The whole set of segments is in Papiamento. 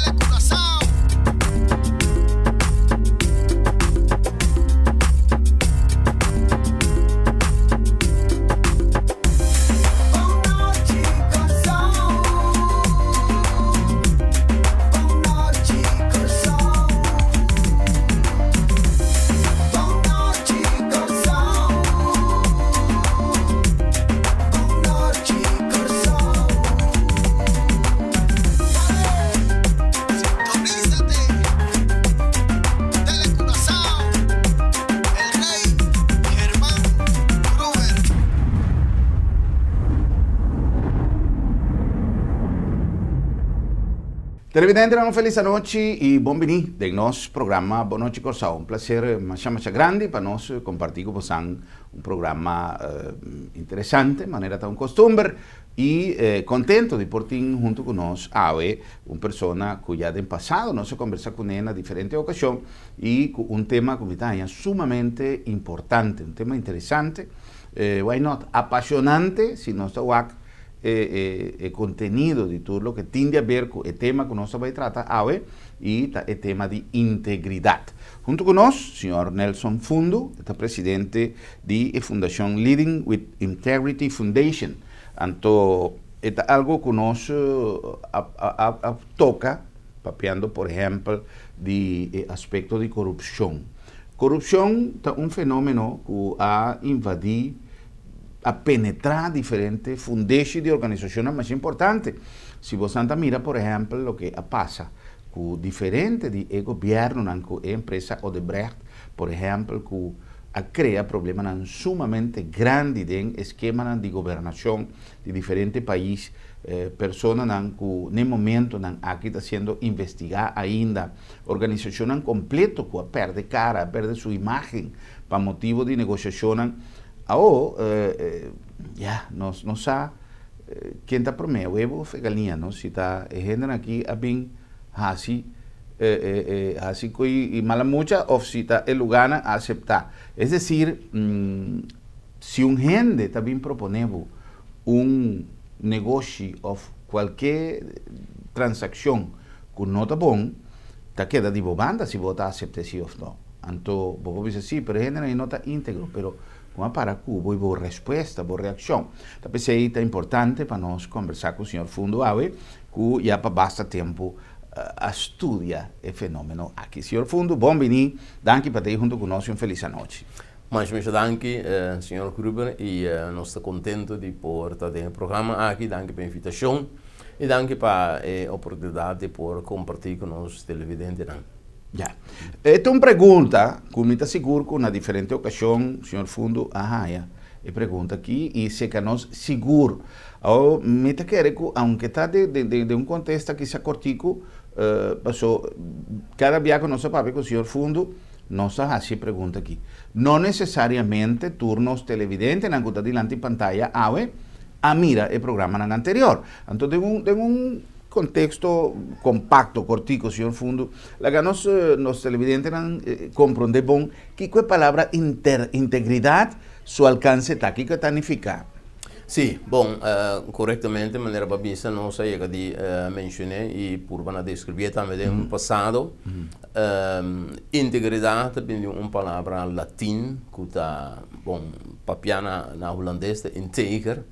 Telecuraçao. Bon nochi Kòrsou. Bon nochi Kòrsou. Bon nochi Kòrsou. Bon nochi Kòrsou. Sintonízate Telecuraçao. El Rey Germán Gruber. Televidentenan un felis anochi y bon bini den nos programa Bon Nochi Corsou. Un placer masha masha grandi pa nos comparti cu bosan un programa interesante manera ta un costumber y contento di por tin hunto cu nos awe un persona cu ya den pasado nos a conversa cune na diferente ocasion y cu un tema cu mi ta haña sumamente importante, un tema interesante, why not apasionante si nos ta wak e contenido di tur loke tin di haber cu e tema cu nos ta bay trata awe y ta e tema di integridad. Hunto cu nos, señor Nelson Fundo, e ta presidente di e fundacion Leading with Integrity Foundation. Anto e ta algo cu nos a toca papiando por ehempel di e aspecto di corupcion. Corupcion ta un fenomeno cu a invadi a penetrá diferente fundeshi di organisashonnan masha importante. Si bosan ta mira por ehèmpel loke a pasa ku diferente di e gobièrnunan ku e empresa Odebrecht por ehèmpel ku a krea problemanan sumamente grandi den eskemanan di gobernashon di diferente pais, personanan ku n'e momentonan aki ta siendo investigá ainda, organisashonnan kompleto ku a pèrdè kara, a pèrdè su imágen pa motibu di negoshashonnan. Awo, ya, nos no sa ken ta promé, webo of e galiña, no? Si ta e hendenan aki a bin hasi hasi ku i mala mucha of si ta e lugánan a aseptá. Es desir, si un hende ta bin proponé bo un negoshi of kualke transakshon ku no ta bon, ta keda di bo banda si bo ta asept'é si of no. Anto bo por bisa, Sí, pero e hendenan ei no ta íntegro. Pero kon a para ku bo i bo respuesta, bo reakshon? Ta p'esei ta importante pa nos kombersá ku señor Fundo awe, ku ya pa basta tempu a studia e fenómeno aki. Señor Fundo, bon biní. Danki pa ta ei huntu ku nos i un felis anochi. Masha masha danki, señor Gruber, i nos ta kontentu di por ta den e programa aki. Danki pa e invitashon i danki pa e oportunidat di por kompartí ku nos televidentenan. Ya. E ta un pregunta ku mi ta sigur ku na diferente okashon señor Fundo a haña e pregunta aki i seka nos sigur. Awor mi ta kere ku aunke ta den un kontesta kisa kortiku, paso kada bia ku nos a papia ku señor Fundo nos a hasi e pregunta aki. No nesesariamente tur nos televidentenan ku ta dilanti pantaya awe a mira e programanan anterior. Anto den un den un Contexto compacto, cortico, señor Fundo. Laga nos nos televidentenan comprende bon kico e palabra inter integridad su alcance ta, kico e ta nifica. Sí, bon, corectamente manera bo a bisa nos a yega di mencion'é y purba na describié tambe den un pasado. Integridad ta bini di un palabra latin cu ta, bon, papia na hulandes ta integer.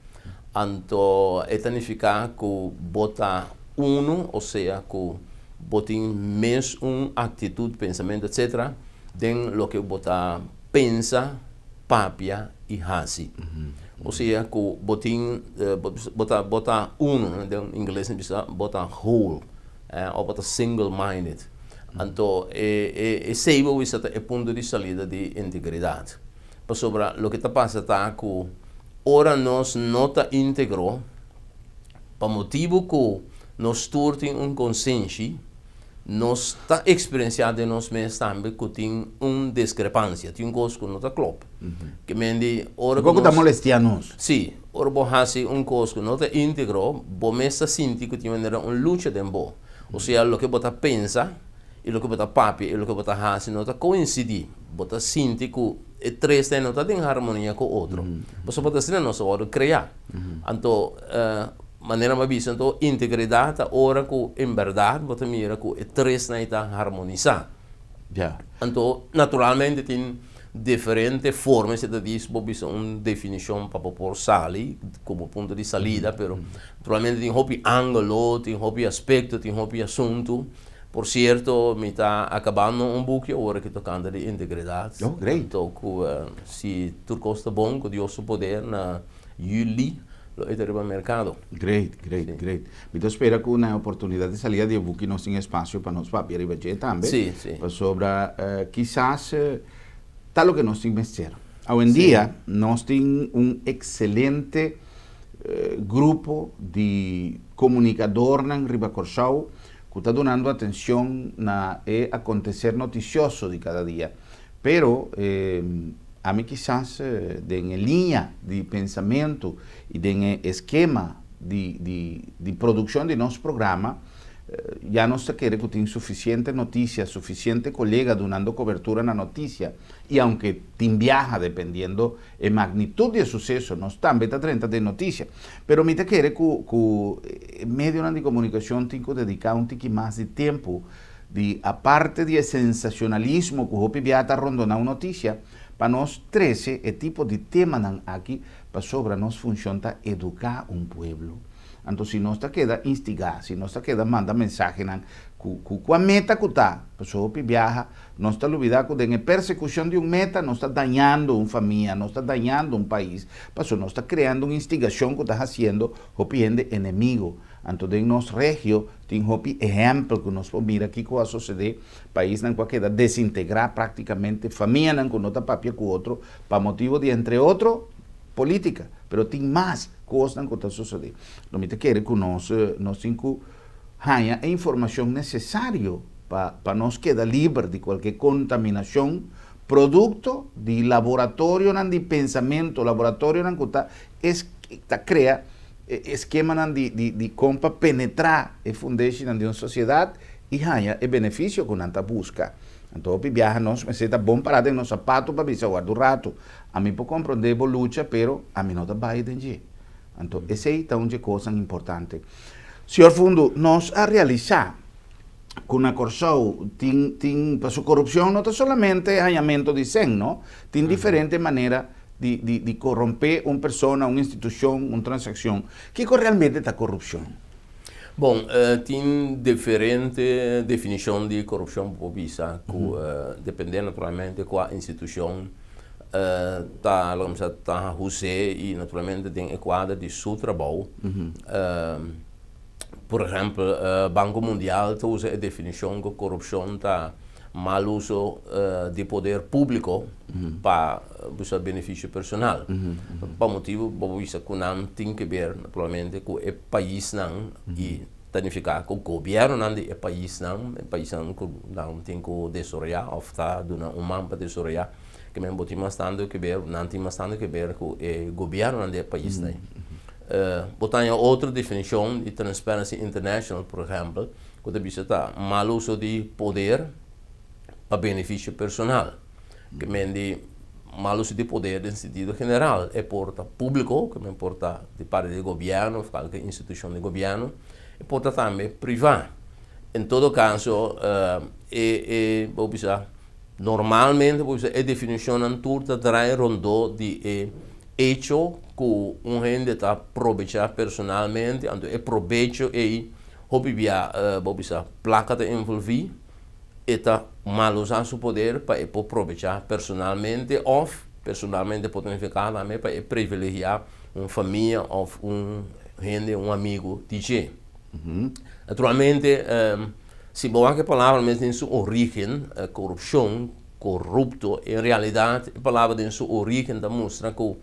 Anto e ta nifiká ku bo ta unu, osea ku bo tin mes un aktitut, pensamentu etsetera den loke bo ta pensa, papia i hasi. Osea ku bo tin bo ta bo ta unu, den ingles nan bisa bo ta whole òf bo ta single minded. Anto e esei bo bisa ta e punto di salida di integridat. Pasobra loke ta pasa ta ku Ora nos no ta íntegro, pa motibu ku nos tur tin un konsenshi, nos ta eksperensiá den nos mes tambe ku tin un diskrepansia, tin un kos ku no ta klòp. Ke men di ora ku Kiko ku ta molestiá nos? Sí, ora bo hasi un kos ku no ta íntegro, bo mes ta sinti ku tin manera un lucha den bo. Osea, loke bo ta pensa i loke bo ta papia i loke bo ta hasi no ta koinsidí. Bo ta sinti ku e tres ei no ta den harmonia ku otro. Pasobra ta asina nos a wòrdu kreá. Anto, Manera mi a bisa anto, integridat ta ora ku en bèrdat bo ta mira ku e tresnan ei ta harmonisá. Anto, naturalmente tin diferente forma, esei ta dis bo bisa un definishon pa bo por sali komo punto di salida, pero naturalmente tin hopi ángulo, tin hopi aspekto, tin hopi asuntu. Por sierto, mi ta akabando un buki awor aki tokante di integridat. Oh, great. Anto ku si tur kos ta bon, ku Dios su poder na Juli lo e ta riba merkado. Great, great, great. Mi ta spera ku na e oportunidat di salida di e buki nos tin espasio pa nos papia riba dje tambe. Sí, sí. Pasobra kisas ta loke nos tin mester. Awendia nos tin un ekselente grupo di komunikadornan riba Kòrsou ku ta dunando atenshon na e akonteser notisioso di kada dia. Pero ami kisas den e liña di pensamentu i den e eskema di di di produkshon di nos programa ya nos ta kere ku tin sufisiente notisia, sufisiente kolega dunando kobertura na notisia i aunke tin biaha dependiendo e magnitut di e suseso nos tambe ta drenta den notisia. Pero mi ta kere ku ku e medionan di komunikashon tin ku dediká un tiki mas di tempu Di aparte di e sensacionalismo cu hopi bia ta rondona un noticia, pa nos trece e tipo di temanan aki pasobra nos funcion ta educa un pueblo. Anto si nos ta keda instiga, si nos ta keda manda mensahenan cu cu cua meta cu ta, pasobra hopi biaha nos ta lubida cu den e persecucion di un meta nos ta dañando un famia, nos ta dañando un pais, pasobra nos ta creando un instigacion cu ta haciendo hopi hende enemigo. Anto den nos regio tin hopi ehèmpel ku nos por mira kiko a sosodé, paisnan ku a keda desintegrá práktikamente, famianan ku no ta papia ku otro pa motibu di entre otro polítika, pero tin mas kosnan ku ta sosodé. Lo mi ta kere ku nos nos tin ku haña e informashon nesesario pa pa nos keda liber di kualke kontaminashon produkto di laboratorionan di pensamentu, laboratorionan ku ta es ta krea E eskemanan di di di kon pa penetrá e fundeshinan di un sosiedat i haña e benefisio ku nan ta buska. Anto hopi biaha nos mester ta bon pará den nos sapato pa bisa warda un ratu, ami por komprondé bo lucha pero ami no ta bai den dje. Anto esei ta un dje kosnan importante. Señor Fundu, nos a realisá ku na Kòrsou tin tin pasobra korupshon no ta solamente hañamentu di sèn no, tin diferente manera di di di korompé un persona, un institushon, un transakshon. Kiko realmente ta korupshon? Bon, tin diferente definishon di korupshon bo por bisa ku dependé naturalmente kua institushon ta lo bisa ta hus'é i naturalmente den e kuadro di su trabou. Por ehèmpel, Banko Mundial ta usa e definishon ku korupshon ta mal uso di poder públiko pa buska benefisio personal. Pa motibu bo por bisa ku nan tin ke ber naturalmente ku e paisnan i ta nifiká ku gobièrnunan di e paisnan, e paisnan ku nan tin ku desaroyá òf ta duna un man pa desaroyá, ke men bo tin mas tantu ke ber, nan tin mas tantu ke ber ku e gobièrnunan di e paisnan. Bo ta haña otro definishon di Transparency International, por ehèmpel, ku ta bisa ta mal uso di poder pa benefisio personal. Ke men di mal uso di poder den sentido general, e por ta públiko, ke men por ta di parti di gobièrnu òf kualke institushon di gobièrnu, e por ta tambe privá. En todo kaso, e e bo bisa normalmente bo bisa e definishonnan tur ta draai rondó di e Echo ku un hende ta probechá personalmente, anto e probecho ei hopi bia bo bisa plaka ta envolví, e ta mal usá su poder pa e por probechá personalmente òf personalmente por nifiká tambe pa e privilegiá un famia òf un hende, un amigu di dje. Naturalmente si bo wak e palabra mes den su orígen, korupshon, Corrupto, en realidad e palabra den su origen ta mustra cu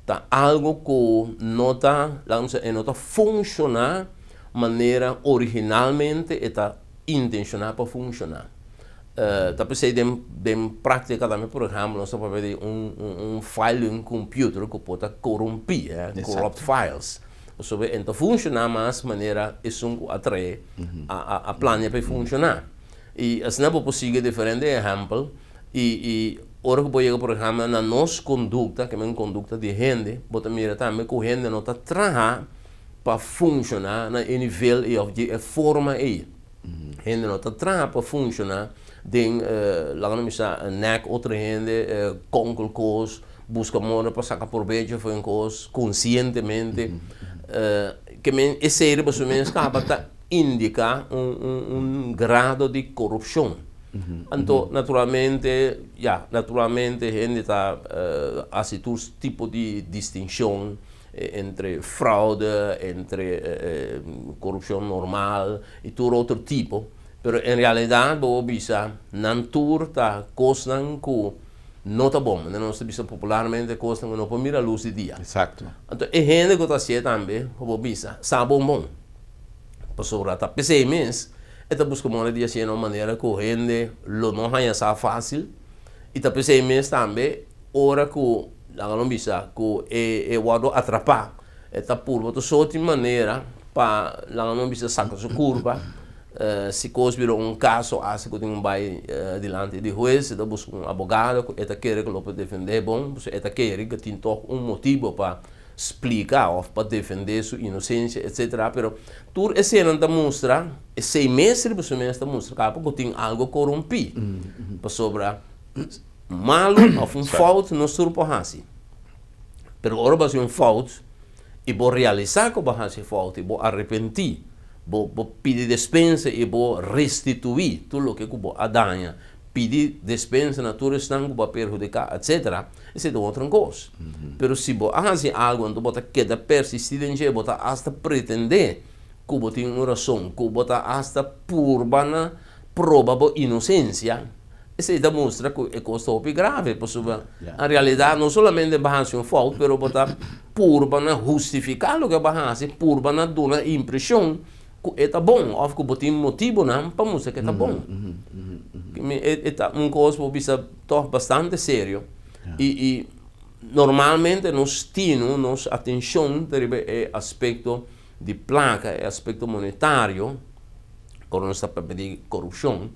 ta algo cu no ta, laga nos bisa, e no ta funciona manera originalmente e ta intenciona pa funciona. Ta pesey den den practica tambe, por ehemplo, nos ta papia di un un file di un computer cu por ta corumpi, corrupt files, pasobra e no ta funciona mas manera esun cu a trae a a plania pa e funciona. I asina bo por sigui diferente ehèmpel i i ora ku bo yega por ehèmpel na nos kondukta, ke men kondukta di hende, bo ta mira tambe ku hende no ta traha pa funshoná na e nivel ei òf di e forma ei. Hende no ta traha pa funshoná den, laga nos bisa, nèk otro hende, konkel kos, buska moda pa saka probecho for un kos konsientemente. Ke men esei riba su mes kaba ta indiká un grado di korupshon. Anto naturalmente, ya, naturalmente hende ta hasi tur tipo di distinshon entre fraude, entre korupshon normal i tur otro tipo. Pero en realidat bo por bisa nan tur ta kosnan ku no ta bon. Manera nos ta bisa popularmente kosnan ku no por mira lus di dia. Anto e hende ku ta hasié tambe bo por bisa sa bon bon. Pasobra ta p'esei mes e ta buska moda di hasié na un manera ku hende lo no haña sa fásil i ta p'esei mes tambe ora ku laga nos bisa ku e e wòrdu atrapá e ta purba tur sorti manera pa laga nos bisa saka su kurpa si kos bira un kaso asi ku tin ku bai dilanti di hues e ta buska un abogado ku e ta kere ku lo por defendé bon pasobra e ta kere ku tin tòg un motibu pa splika òf pa defendé su inosensia etsetera pero tur esenan ta mustra esei mes riba su mes ta mustra kaba ku tin algu korumpí pasobra malu òf un fout nos tur por hasi pero ora bo hasi un fout i bo realisá ku bo hasi fout i bo arepentí bo bo pidi despensa i bo restituí tur loke ku bo a daña pidi despensa na tur esnan ku bo a perhudiká etsetera. Esei ta un otro kos. Pero si bo a hasi algu anto bo ta keda persistí den dje, bo ta asta pretendé ku bo tin un rason, ku bo ta asta purba na proba bo inosensia, esei ta mustra ku e kos ta hopi grave. Pasobra en realidat no solamente bo a hasi un fout, pero bo ta purba na hustifiká loke bo a hasi, purba na duna impreshon ku e ta bon òf ku bo tin motibunan pa mustra ku e ta bon. E ta un kos bo bisa tòg bastante serio i i normalmente nos tinu, nos atenshon ta riba e aspekto di plaka, e aspekto monetario, ora nos ta papia di korupshon,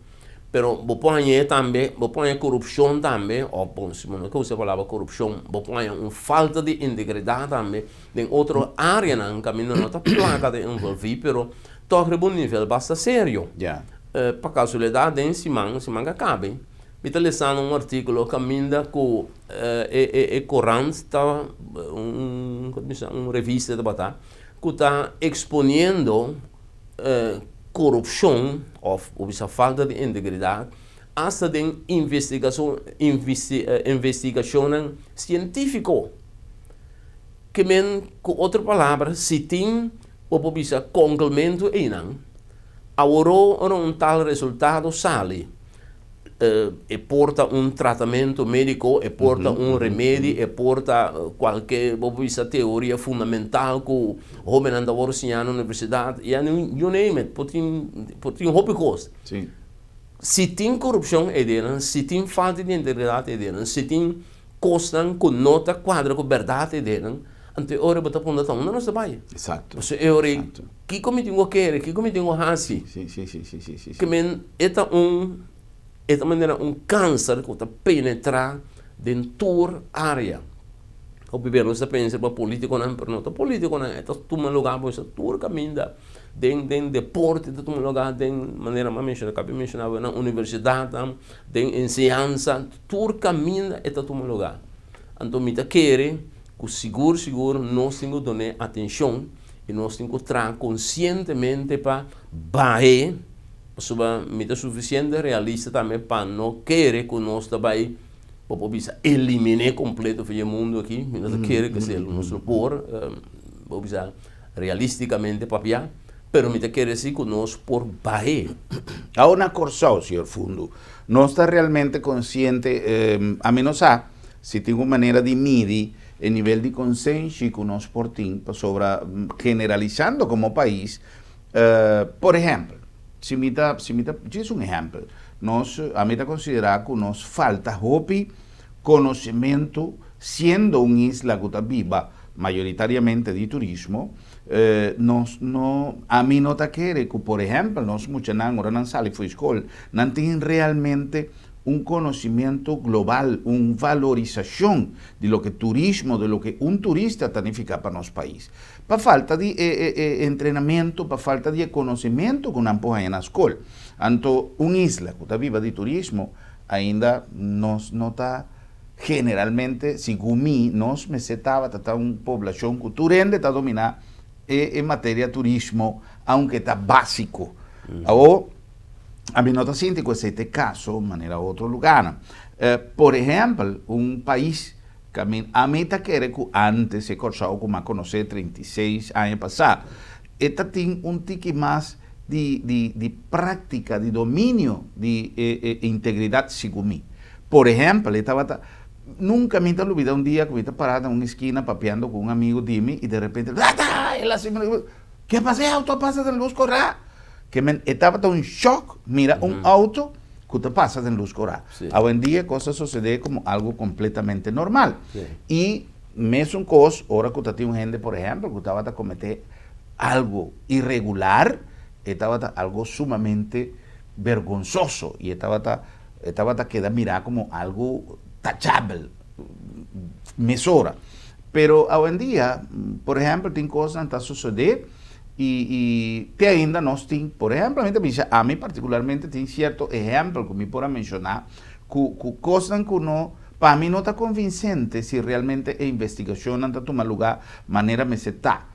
pero bo por hañ'é tambe, bo por haña korupshon tambe, òf bon si bo no ke usa e palabra korupshon, bo por haña un falta di integridat tambe den otro áreanan kaminda no ta plaka ta envolví, pero tòg riba un nivel basta serio. Pa kasualidat den siman, siman ku a kabe, mi ta lesando un artíkulo kaminda ku e korant ta un komo ta bisa un revista tabata ku ta eksponiendo korupshon òf bo bisa falta di integridat asta den investigashon investigashonnan sientífiko. Ke men ku otro palabra si tin bo por bisa konkelmentu einan, aworó ora un tal resultado sali, e por ta un tratamentu médiko, e por ta un remedi, e por ta kualke bo por bisa teoria fundamental ku hóbennan ta wòrdu siñá na universidat, ya you name it, por tin por tin hopi kos. Si tin korupshon eidenan, si tin falta di integridat eidenan, si tin Kosnan ku no ta kuadra ku bèrdat e denan, anto e ora bo ta puntra ta unda nos ta bai? Pasobra e ora ei, kiko mi tin ku kere? Kiko mi tin ku hasi? Ke men e ta un, e ta manera un kanser ku ta penetrá den tur área. Hopi bia nos ta pensa riba polítikonan, pero no ta polítikonan, e ta tuma lugá bo sa tur kaminda. Den den deporte ta tuma lugá, den manera mi a menshoná, kabi menshoná na universidatnan, den enseñansa. Tur kaminda e ta tuma lugá. Anto mi ta kere ku sigur sigur nos tin ku dun'é atenshon i nos tin ku traha konsientemente pa bah'é, pasobra mi ta sufisiente realista tambe pa no kere ku nos ta bai, bo por bisa, eliminé kompleto for di e mundu aki. Mi no ta kere ku esei nos lo por, bo por bisa, realistikamente papia, pero mi ta kere si ku nos por bah'é. Awor na Kòrsou, señor Fundu, Nos ta realmente konsiente, ami no sa si tin un manera di midi e nivel di konsenshi ku nos por tin pasobra generalisando komo pais, por ehèmpel, si mi ta, si mi ta, djis un ehèmpel, nos, ami ta konsiderá ku nos falta hopi konosementu siendo un isla ku ta biba mayoritariamente di turismo, Nos no, ami no ta kere ku por ehèmpel nos muchanan ora nan sali for di skol nan tin realmente Un conocimiento global, un valorisacion di loke turismo, di loke un turista ta nifica pa nos pais. Pa falta di e e entrenamento, pa falta di e conocimento cu nan por haña na scol. Anto un isla cu ta biba di turismo, ainda nos no ta generalmente, segun mi, nos mester tabata ta un poblacion cu tur hende ta domina e e materia turismo, aunke ta basico. Awo, ami no ta sinti cu esey ta e caso manera otro lugarnan. Por ehempel, un pais Camin ami ta kere cu antes e Corsou cu m'a conoce 36 aña pasa, e ta tin un tiki mas di di di practica, di dominio di e e integridad segun mi. Por ehempel, e tabata, nunca mi ta lubida un dia cu mi ta para na un esquina papiando cu un amigo di mi y de repente, ata! El a haci mi, ke pasa? E auto a pasa den luz cora! Ke men e tabata un shock mira un auto ku ta pasa den lus korá. Awendia kos ta sosodé komo algu kompletamente normal. I mesun kos ora ku ta tin un hende, por ehèmpel, ku tabata kometé algu iregular, e tabata algu sumamente bergonsoso i e tabata e tabata keda mirá komo algu tachabel mesora. Pero awendia, por ehèmpel, tin kosnan ta sosodé. I i te ainda nos tin, por ehempel, mi ta bisa ami particularmente tin cierto ehempel cu mi por a menciona cu cu cosnan cu no, pa mi no ta convincente si realmente e investigacionnan ta tuma lugar manera mester ta.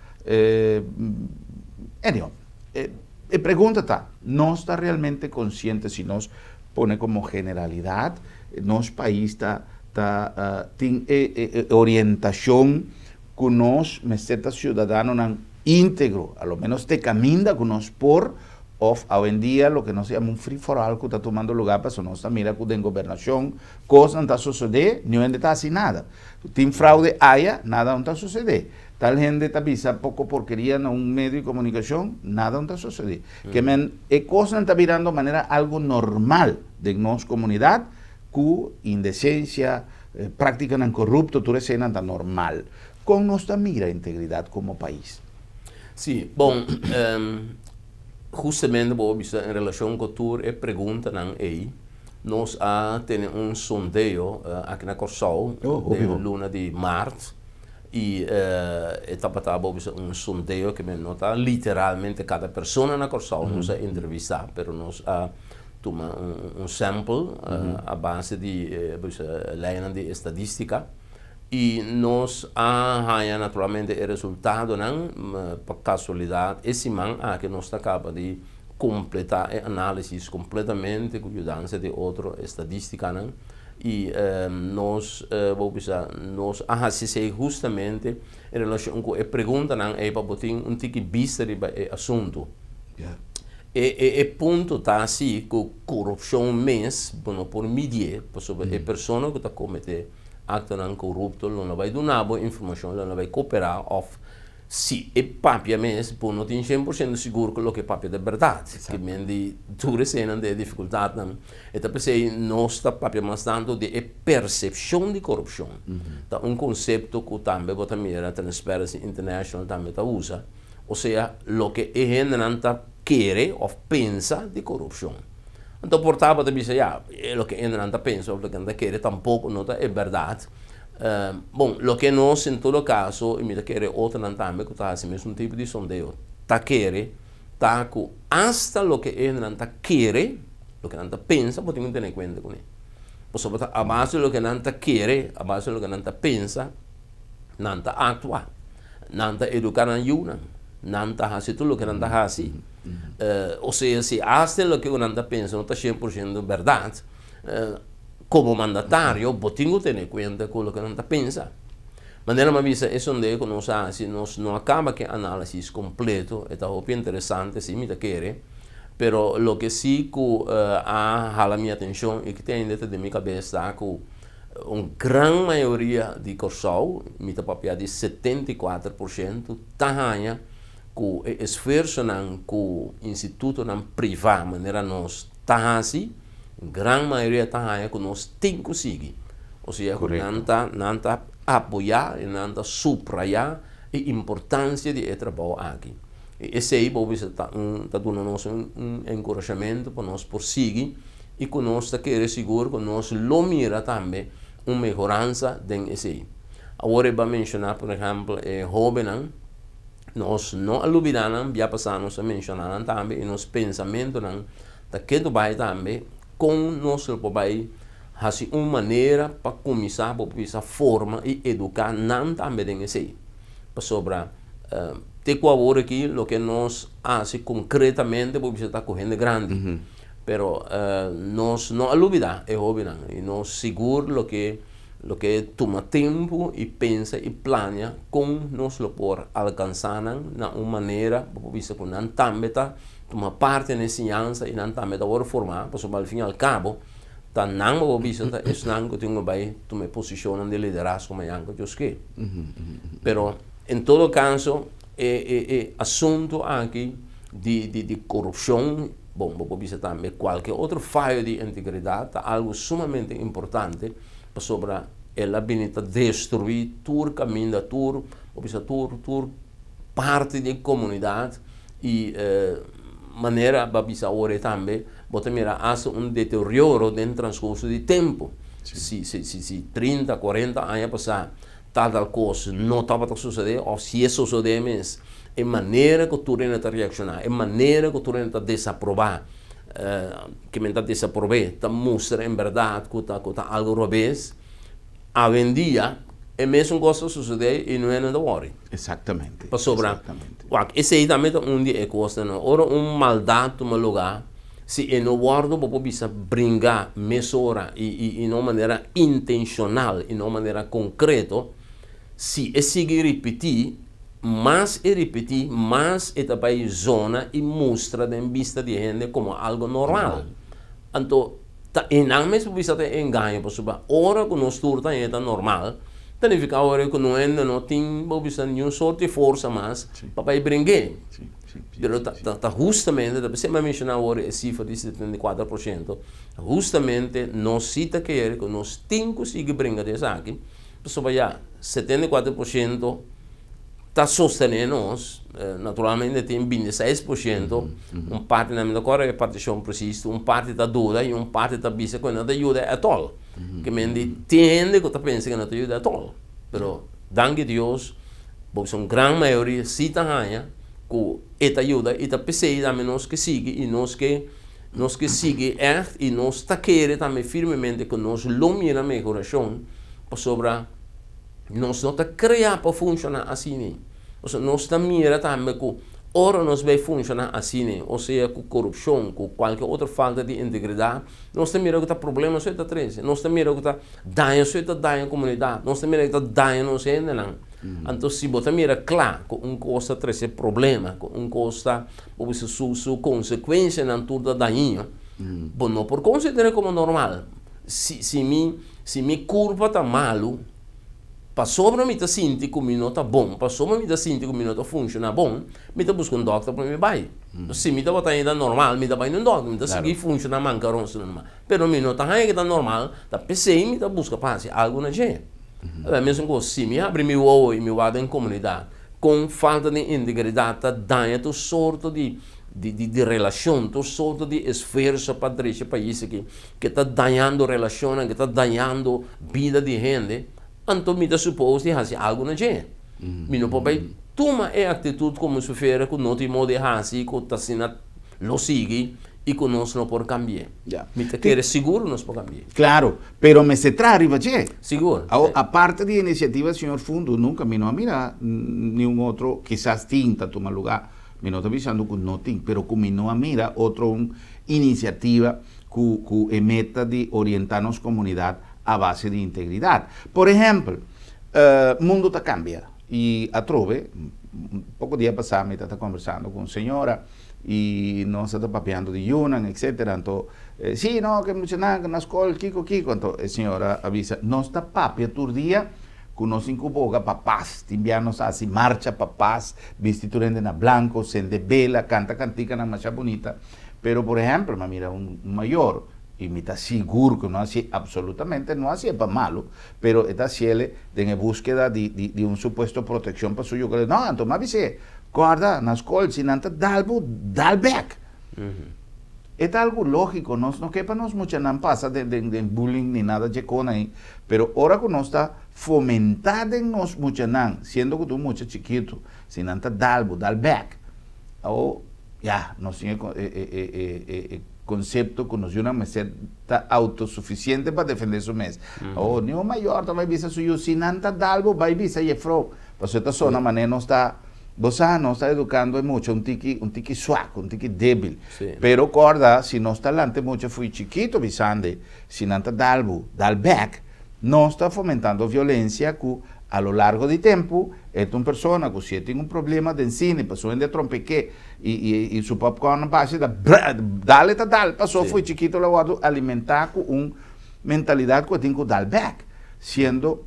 Anyhow, e e pregunta ta, nos ta realmente consciente si nos pone como generalidad nos pais ta ta tin e e orientacion cu nos mester ta ciudadanonan íntegro, a lo menos te caminda cu nos por, of awendia loke nos yama un free for all cu ta tumando lugar pasobra nos ta mira cu den gobernacion cosnan ta sucede, niun hende ta haci nada. Tin fraude aya, nada no ta sucede. Tal hende ta bisa poco porkeria na un medio di comunicacion, nada no ta sucede. Ke men e cosnan ta birando manera algo normal den nos comunidad cu indecencia, Práktikanan korupto, tur eseinan ta normal. Kon nos ta mira integridat komo pais? Sí, bon, hustamente bo a bisa en relashon ku tur e preguntanan ei, nos a tene un sondeo aki na Kòrsou den luna di mart i e tabata bo bisa un sondeo ke no ta literalmente kada persona na Kòrsou nos a entrevistá, pero nos a Tuma un sample a base di leinan di estadistica y nos a haya naturalmente e resultadonan. Pa casualidad e siman aki nos ta caba di completa e analisis completamente cu yudansa di otro estadisticanan y nos bo bisa nos a haci esey hustamente en relacion cu e preguntanan ey pa bo tin un tiki bista riba e asunto. E e punto ta si ku korupshon mes bo no por midié, pasobra e persona ku ta kometé aktonan korupto lo no bai duna bo informashon, lo no bai koperá òf si e papia mes bo no tin shen por shento sigur ku loke e papia ta bèrdat. Ke men di tur eseinan ta e difikultatnan. E ta p'esei nos ta papia mas tantu di e persepshon di korupshon. Ta un konsepto ku tambe bo ta mira Transparency International tambe ta usa. Osea, loke e hendenan ta kere òf pensa di korupshon. Anto por ta bo ta bisa, ya, e loke e hendenan ta pensa òf loke nan ta kere tampoko no ta e bèrdat. Bon, loke nos en todo kaso, i mi ta kere otronan tambe ku ta hasi mesun tipo di sondeo ta kere, ta ku asta loke e hendenan ta kere, loke nan ta pensa, bo tin ku tene kuenta kuné. Pasobra ta a base di loke nan ta kere, a base di loke nan ta pensa, nan ta aktua. Nan ta eduká nan yunan. Nan ta hasi tur loke nan ta hasi. Osea, si asta e loke ku nan ta pensa no ta 100% bèrdat, komo mandatario bo tin ku tene kuenta ku loke nan ta pensa. Manera mi a bisa e sondeo ku nos a hasi, nos no a kaba ku e análisis kompleto, e ta hopi interesante si mi ta kere, pero loke si ku a hala mi atenshon i ku te ainda ta den mi kabes ta ku Un gran mayoria di Kòrsou, mi ta papia di 74%, ta haña ku e esfuersonan ku institutonan privá manera nos ta hasi, gran mayoria ta haña ku nos tin ku sigui. Osea ku nan ta nan ta apoyá i nan ta suprayá e importansia di e trabou aki. I esei bo bisa ta un ta duna nos un enkurashamentu pa nos por sigui. i ku nos ta kere sigur ku nos lo mira tambe un mehoransa den esei. Awor e ba menshoná por ehèmpel e hóbennan, nos no a lubidá nan, bia pasá nos a menshoná nan tambe i nos pensamentunan ta ketu bai tambe kon nos lo por bai hasi un manera pa kuminsá bo bisa forma i eduká nan tambe den esei. Pasobra te ku awor aki loke nos hasi konkretamente bo bisa ta ku hende grandi. Pero nos no a lubidá e hóbennan i nos sigur loke loke tuma tempu i pensa i plania kon nos lo por alkansá nan na un manera bo por bisa ku nan tambe ta tuma parti na e siñansa i nan tambe ta wòrdu formá pasobra al fin i al kabo ta nan bo por bisa ta esnan ku tin ku bai tuma e posishonnan di liderazgo mañan ku Dios ke. Pero en todo kaso e e e asuntu aki di di di korupshon, bon bo por bisa tambe kualke otro fayo di integridat ta algu sumamente importante pasobra el a bini ta destruí tur kaminda tur bo bisa tur tur parti di e komunidat i manera bo a bisa awor ei tambe bo ta mira asta un deterioro den transkurso di tempu si si si si 30 40 aña pasá tal tal kos no tabata susedé òf si e sosodé mes e manera ku tur hende ta reakshoná e manera ku tur hende ta desaprobá ke men ta desaprob'é ta mustra en bèrdat ku ta ku ta algu robes awendia e mesun kos ta susedé i no hende ta wòri. Exactamente. Pasobra wak esei tambe ta un di e kosnan ora un maldat tuma lugá Si e no wòrdu bo por bisa bringa mesora i i na un manera intenshonal i na un manera konkreto, si e sigui ripití, mas e ripití, mas e ta bai zona i mustra den bista di hende komo algu normal. Anto ta einan mes bo bisa ta e engaño pasobra ora ku nos tur ta haña ta normal, ta nifiká ora ku no hende no tin bo bisa niun sort di forsa mas pa bai bring'é. Pero ta ta ta hustamente, ta p'esei mi a menshoná awor e sifra di 74%, hustamente nos si ta kere ku nos tin ku sigui bringa di esaki, pasobra ya 74% ta sostené nos, naturalmente tin 26%, un parti nan mi ta kòrda e partishon presis, un parti ta duda i un parti ta bisa ku e no ta yuda ètòl. Ke men di tin hende ku ta pensa ku e no ta yuda ètòl, pero danki Dios Bo bisa un gran mayoria si ta haña ku e ta yuda i ta p'esei tambe nos ke sigui i nos ke nos ke sigui ègt i nos ta kere tambe firmemente ku nos lo mira mehorashon pasobra nos no ta krea pa funshoná asina. Pasobra nos ta mira tambe ku ora nos bai funshoná asina, osea ku korupshon, ku kualke otro falta di integridat, nos ta mira ku ta problema so e ta trese, nos ta mira ku ta Daño su e ta daña komunidat, nos ta mira ku ta daña nos hendenan. Anto si bo ta mira kla ku un kos ta trese problema, ku un kos ta, bo bisa su su konsekuensianan tur ta dañino, bo no por konsider'é komo normal. Si si mi si mi kurpa ta malu, pasobra mi ta sinti ku mi no ta bon, pasobra mi ta sinti ku mi no ta funshoná bon, mi ta buska un dòkter pa mi bai. Si mi tabata ainda normal, mi ta bai na un dòkter, mi ta sigui funshoná mankaron asina normal. Pero mi no ta haña ke ta normal, ta p'esei mi ta buska pa hasi algu na dje. E mesun kos, si mi habri mi wowo i mi wak den komunidat kon falta di integridat ta daña tur sorto di di relashon, tur sorto di esfuerso pa drecha e pais aki, ke ta dañando relashonnan, ke ta dañando bida di hende, anto mi ta supos di hasi algu na dje. Mi no por bai tuma e aktitut komo si fuera ku no tin modo di hasi, ku ta asina lo sigui. i ku nos no por kambi'é. Ya. Mi ta kere sigur nos por kambi'é. Claro, pero mester traha riba dje. Sigur. Awor, aparte di iniciativa di señor Fundu, nunca mi no a mira niun otro, kisas tin ta tuma lugar, mi no ta bisando cu no tin, pero cu mi no a mira otro un iniciativa cu cu e meta di orienta nos comunidad a base di integridad. Por ehempel, mundo ta cambia y atrobe, poco dia pasa mi ta ta conversando cu un señora, I nos a ta papiando di yunan, etcetera. Anto, si, no, ke muchanan na skol, kiko, kiko. Anto e señora a bisa, nos ta papia tur dia ku nos tin ku boga pa pas. Tin bia nos a hasi marcha pa pas, bisti tur hende na blanko, sende bela, kanta kantikanan masha bunita. Pero, por ehèmpel, mi a mira un mayor, i mi ta sigur ku no hasié, absolutamente no hasié pa malu, pero e ta hasiéle den e búskeda di, di, di un supuesto protekshon pa su yu. No, anto mi a bis'é, Kòrda, na skol si nan ta dal bo, dal bèk. E ta algu lógiko, nos no ke pa nos muchanan pasa den bullying ni nada dje kos ei, pero ora ku nos ta fomentá den nos muchanan, siendo ku ta un mucha chikitu, si nan ta dal bo, dal bèk. O ya, nos tin e konsepto ku nos yunan mester ta outosufisiente pa defendé su mes. O ni un mayor ta bai bisa su yu, si nan ta dal bo, bai bisa jefrou. Pasobra ta sona manera nos ta, bo sa, nos ta edukando e mucha un tiki suak, un tiki débil. Pero kòrda, si nos ta lanta e mucha fo'i chikitu bisande, si nan ta dal bo, dal bèk, nos ta fomentando violensia ku a lo largo di tempu e ta un persona ku si e tin un problema den sine, pasobra hende a trompek'é i su popcorn a basha, ta dal e ta dal, pasobra fo'i chikitu lo a wòrdu alimentá ku un mentalidat ku e tin ku dal bèk, siendo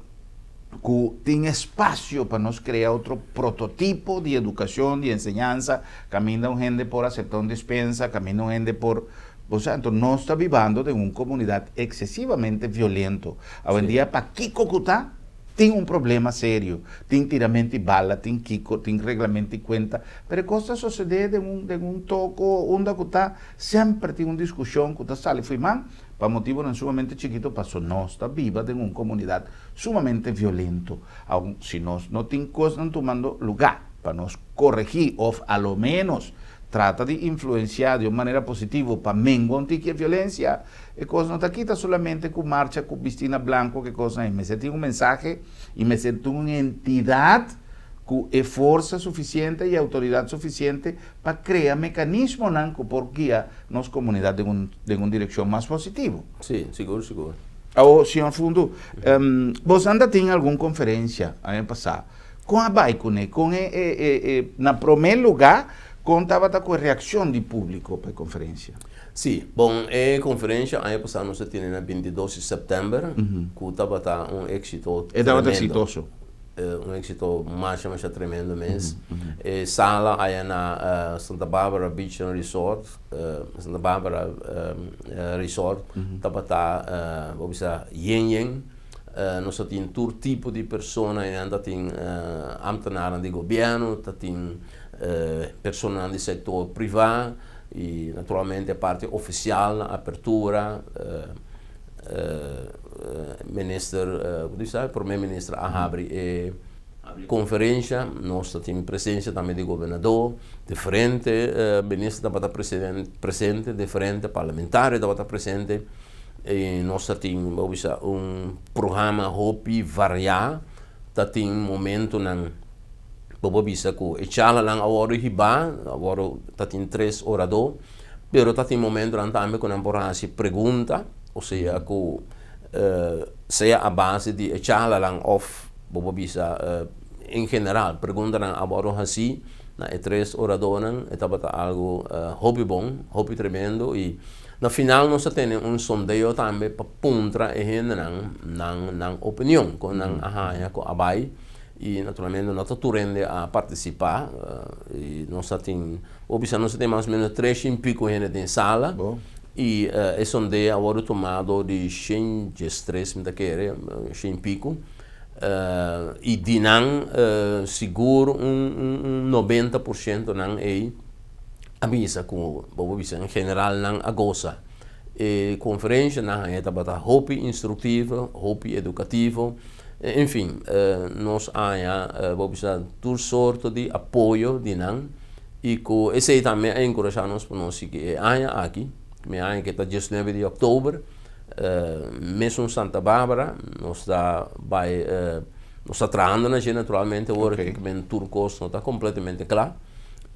ku tin espasio pa nos krea otro prototipo di edukashon, di enseñansa, kaminda un hende por aseptá un dispensa, kaminda un hende por. Bo sa, anto nos ta bibando den un komunidat eksesivamente violento. Awendia pa kiko ku ta, tin un problema serio. Tin tiramento di bala, tin kiko, tin reglamento di kuenta, pero e kos ta sosodé den un toko unda ku ta, semper tin un diskushon ku ta sali fo'i man pa motibonan sumamente chikito, paso nos ta biba den un komunidat sumamente violento. Aun si nos no tin kosnan tumando lugá pa nos koregí òf a lo ménos trata di influensiá di un manera positivo pa mengua un tiki e violensia, e kos no ta kita solamente ku marcha ku bistí na blanku ke kosnan ei. Mester tin un mensahe i mester tin un entidat ku e forsa sufisiente i outoridat sufisiente pa krea mekanismonan ku por guia nos komunidat den un direkshon mas positivo. Sí, sigur, sigur. Awor, señor Fundu, boso anda tin algun konferensia aña pasá. Kon a bai kuné? Kon e, na promé lugá, kon tabata ku e reakshon di públiko pa e konferensia? Sí, bon, e konferensia aña pasá nos a tene na 22 di sèptèmber, ku tabata un éksito E tabata tremendo. Eksitoso. Un éksito masha masha tremendo mes. E sala aya na Santa Barbara Beach and Resort, Santa Barbara Resort, tabata, bo bisa, yen yen. Nos tin tur tipo di persona einan, tin ambtenaren di gobièrnu, tin personanan di sektor privá i naturalmente e parti ofisial na apertura, minister, ku ta bisa, prome minister a habri e konferensha. Nos ta tin presensia tambe di gobernador, diferente minister tabata presente, diferente parlamentario tabata presente i nos ta tin, bo bisa, un programa hopi variá. Ta tin momentonan, bo por bisa ku e charlanan a wòrdu hibá, a wòrdu, ta tin tres oradó, pero ta tin momentonan tambe ku nan por hasi pregunta, osea ku sea a base di e charlanan òf, bo por bisa, en general preguntanan a wòrdu hasí na e tres oradónan. E tabata algu hopi bon, hopi tremendo, i na final nos a tene un sondeo tambe pa puntra e hendenan nan opinion, kon nan a haña ku a bai, i naturalmente no ta tur hende a partisipá, i nos a tin, bo bisa, nos a tin mas o menos tres shen piko hende den sala i e sondeo a wòrdu tumá dor di 113, mi ta kere, shen piko, i di nan sigur un 90% nan ei a bisa ku, bo por bisa, en general nan a gosa. E konferenshanan haña tabata hopi instruktivo, hopi edukativo, en fin, nos haña, bo bisa, tur sorto di apoyo di nan i ku esei tambe a enkurashá nos pa nos sigui e aña aki, mi aña ke ta 19 di òktober, mesun Santa Barbara, nos ta bai, nos ta trahando na dje naturalmente awor aki, tur kos no ta kompletamente kla.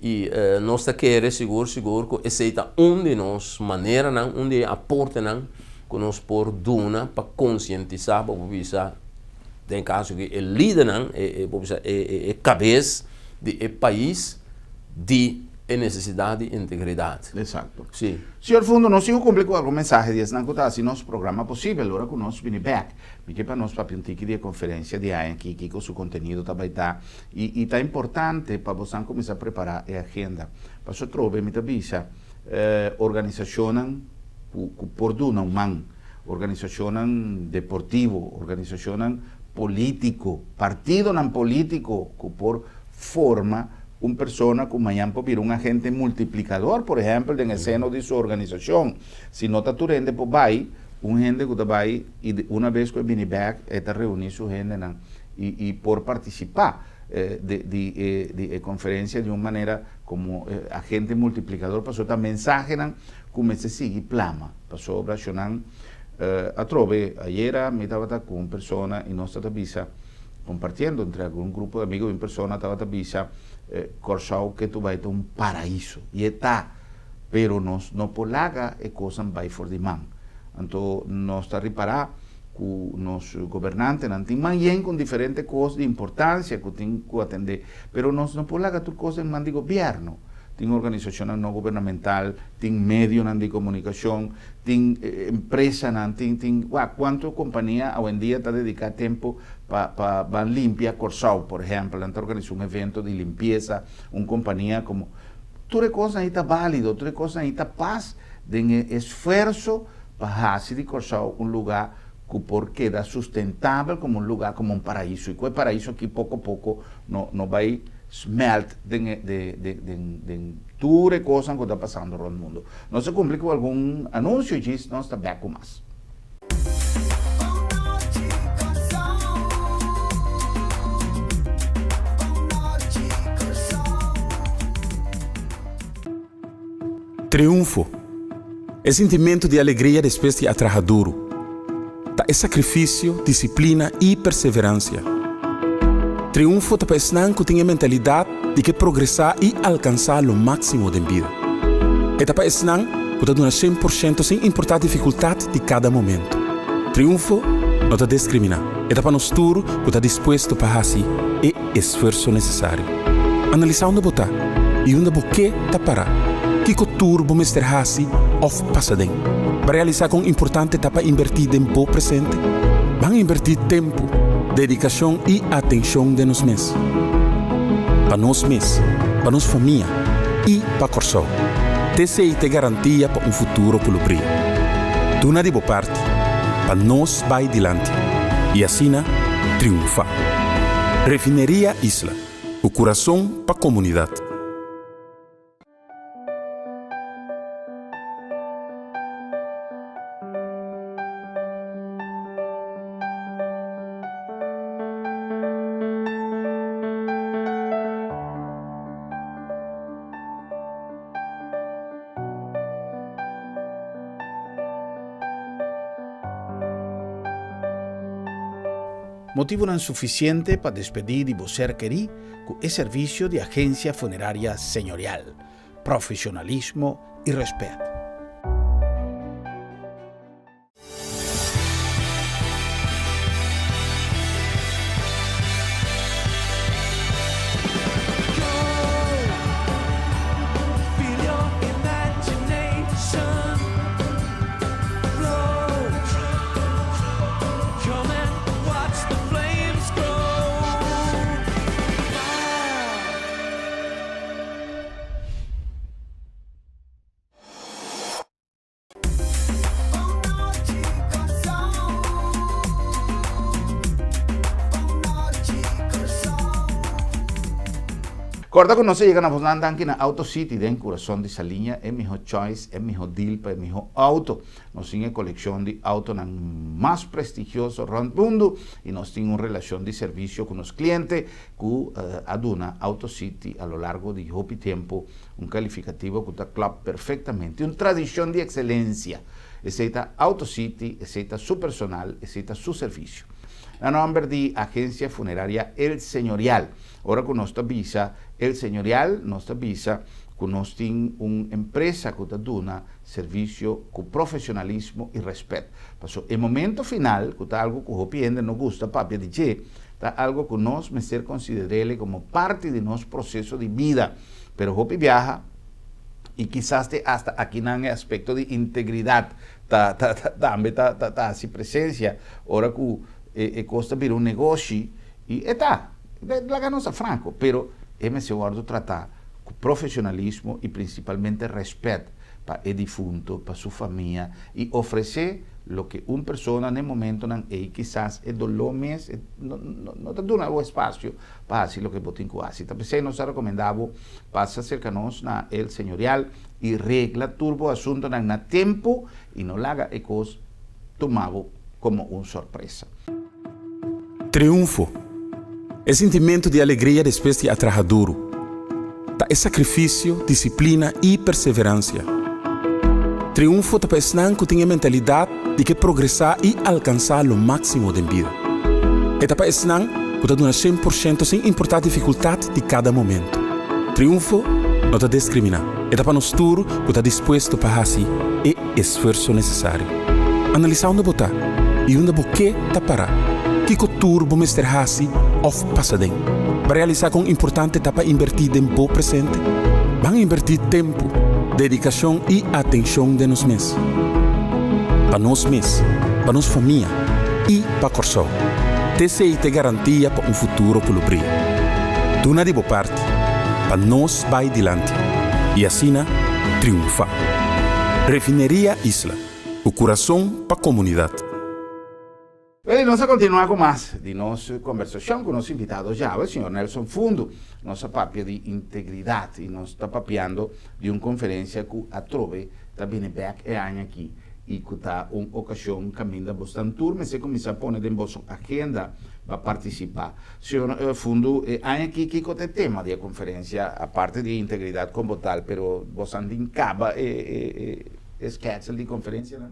I nos ta kere sigur sigur ku esei ta un di nos maneranan, un di e aportenan ku nos por duna pa konsientisá, bo por bisa den kaso aki e lidernan, e bo por bisa e kabes di e pais di e nesesidat di integridat. Eksakto. Si. Señor Fundo, nos tin ku kumpli ku algun mensahe di esnan ku ta hasi nos programa posibel ora ku nos bini bèk. Mi ke pa nos papia un tiki di e konferensia di aña aki, kiko su kontenido ta bai ta. I ta importante pa bosan kuminsá prepará e agenda. Pasobra atrobe mi ta bisa, organisashonnan ku por duna un man, organisashonnan deportivo, organisashonnan polítiko, partidonan polítiko ku por forma. un persona ku mañan por bira un agente multiplikador, por ehèmpel, den e seno di su organisashon. Si no ta tur hende por bai, un hende ku ta bai i una bes ku e bini bèk e ta reuní su hendenan i i por partisipá di di e di e konferensia di un manera komo agente multiplikador pasobra ta mensahenan ku mester sigui plama pasobra shonnan atrobe ayera mi tabata ku un persona i nos ta ta bisa kompartiendo entre algun grupo di amigo i un persona tabata bisa Kòrsou ke tu bai ta un paraiso i e ta pero nos no por laga e kosnan bai for di man anto nos ta ripará ku nos gobernantenan tin man yen ku diferente kos di importansia ku tin ku atendé pero nos no por laga tur kos den man di gobièrnu tin organisashonnan no gubernamental tin medionan di komunikashon tin empresanan tin tin wak kuantu kompania awendia ta dediká tempu pa pa ban limpia Kòrsou por ehèmpel nan ta organisá un evento di limpiesa un kompania komo tur e kosnan ei ta bálido tur e kosnan ei ta pas den e esfuerso pa hasi di Kòrsou un lugá ku por keda sustentabel komo un lugá komo un paraiso i ku e paraiso aki poko poko no no bai smelt den e den den den tur e kosnan ku ta pasando rònt mundu. Nos a kumpli ku algun anunsio djis nos ta bèk ku mas. Triunfo, E sintimentu di alegria despues di a traha duru. Ta e sakrifisio, disiplina i perseveransia. Triunfo ta pa esnan ku tin e mentalidat di ke progresá i alkansá lo máksimo den bida. E ta pa esnan ku ta duna shen por shento sin importá difikultat di kada momentu. Triunfo no ta deskriminá, e ta pa nos tur ku ta dispuesto pa hasi e esfuerso nesesario. Analisá unda bo ta i unda bo ke ta pará. Kiko tur bo mester hasi òf pasa den? Bo a realisá kon importante ta pa inbertí den bo presente? Ban inbertí tempu, dedikashon i atenshon den nos mes. Pa nos mes, pa nos famia i pa Kòrsou. T'esei ta e garantia pa un futuro ku lo bria. Duna di bo parti pa nos bai dilanti i asina triunfá. Refineria Isla, ku kurason pa komunidat. Motibunan sufisiente pa despedí di bo ser kerí ku e servisio di Agensia Funeraria Señorial, profesionalismo i rèspèt. Corda cu nos a yega na bosnan danki na Auto City den curason di Saliña, e miho choice, e miho deal pa e miho auto. Nos tin e coleccion di autonan mas prestigioso rond mundo y nos tin un relacion di servicio cu nos cliente cu a duna Auto City a lo largo di hopi tempo un calificativo cu ta klop perfectamente, un tradicion di excelencia. Esey ta Auto City, esey ta su personal, esey ta su servicio. Na nomber di Agencia Funeraria El Señorial. Ora cu nos ta bisa El Señorial, nos ta bisa cu nos tin un empresa cu ta duna servicio cu profesionalismo y respet. Paso e momento final, cu ta algo cu hopi hende no gusta papia di dje, ta algo cu nos mester considerele como parti di nos proceso di bida. Pero hopi biaha, y kisas te hasta akinan e aspecto di integridad ta ta tambe ta ta haci presencia ora cu e e cos ta bira un negoshi y e ta, laga nos ta franco, pero e mester wordo trata cu profesionalismo y principalmente respet pa e difunto, pa su famia y ofrece. Loke un persona na e momentonan ei kisas e doló mes e no no ta duna bo espasio pa hasi loke bo tin ku hasi. Ta p'esei nos ta rekomendá bo pasa serka nos na El Señorial i regla tur bo asuntonan na tempu i no laga e kos tuma bo komo un sorpresa. Triunfo, E sintimentu di alegria despues di a traha duru. Ta e sakrifisio, disiplina i perseveransia. Triunfo ta pa esnan ku tin e mentalidat di ke progresá i alkansá lo máksimo den bida. E ta pa esnan ku ta duna shen por shento sin importá difikultat di kada momentu. Triunfo no ta deskriminá, e ta pa nos tur ku ta dispuesto pa hasi e esfuerso nesesario. Analisá unda bo ta i unda bo ke ta pará. Kiko tur bo mester hasi òf pasa den? Bo a realisá kon importante ta pa inbertí den bo presente? Ban inbertí tempu, dedikashon i atenshon den nos mes. Pa nos mes, pa nos famia i pa Kòrsou. T'esei ta e garantia pa un futuro ku lo bria. Duna di bo parti pa nos bai dilanti i asina triunfá. Refineria Isla, ku kurason pa komunidat. Wel, nos a kontinuá ku mas di nos kombersashon ku nos invitado djawe, señor Nelson Fundu. Nos a papia di integridat i nos ta papiando di un konferensia ku atrobe ta bini bèk e aña aki i ku ta un okashon kaminda bosnan tur mester kuminsá pone den boso agenda pa partisipá. Señor Fundu, e aña aki kiko ta e tema di e konferensia, aparte di integridat komo tal, pero bosnan tin kaba e e skètsel di konferensianan?